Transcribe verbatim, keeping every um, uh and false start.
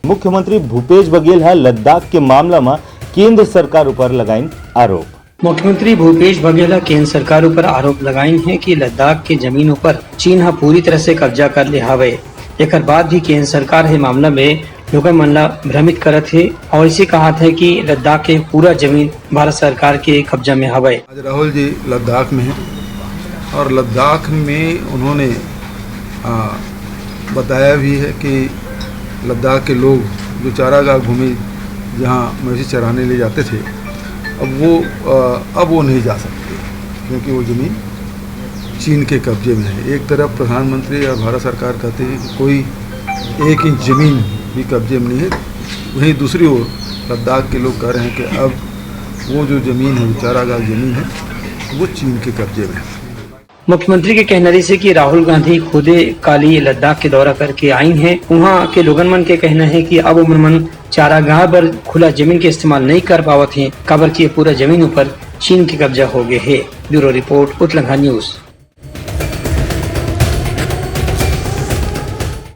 मुख्यमंत्री भूपेश बघेल ह लद्दाख के मामला म केंद्र सरकार ऊपर लगाइन आरोप। मुख्यमंत्री भूपेश बघेल ह केंद्र सरकार ऊपर आरोप लगाइन हे कि लद्दाख के जमीन ऊपर चीन ह पूरी तरह से कब्जा कर ले हावय। एकर बाद भी केंद्र सरकार हे मामला में लोगन मन ला भ्रमित करत हे और इसे कहत हे कि लद्दाख के पूरा जमीन भारत सरकार के कब्जा में हवय। आज राहुल जी लद्दाख में हैं और लद्दाख में उन्होंने, आ, बताया भी है कि लद्दाख के लोग जो चारागाह भूमि, जहाँ मवेशी चराने ले जाते थे, अब वो, आ, अब वो नहीं जा सकते, क्योंकि वो ज़मीन चीन के कब्जे में है। एक तरफ प्रधानमंत्री और भारत सरकार कहते हैं कि कोई एक इंच ज़मीन भी कब्जे में नहीं है, वहीं दूसरी ओर लद्दाख के लोग कह रहे हैं कि अब वो जो ज़मीन है, वो चारागाह ज़मीन है, वो चीन के कब्जे में है। मुख्यमंत्री के कहना रहिस हे कि राहुल गांधी खुदे काली लद्दाख के दौरा करके आइन हे। उहाँ के लोगन मन के कहना हे कि अब ओमन मन चारागाह बर खुला जमीन के इस्तेमाल नइ कर पावत हे, काबर कि ये पूरा जमीन ऊपर चीन के कब्जा हो गए हे। Bureau report, Utlangha news.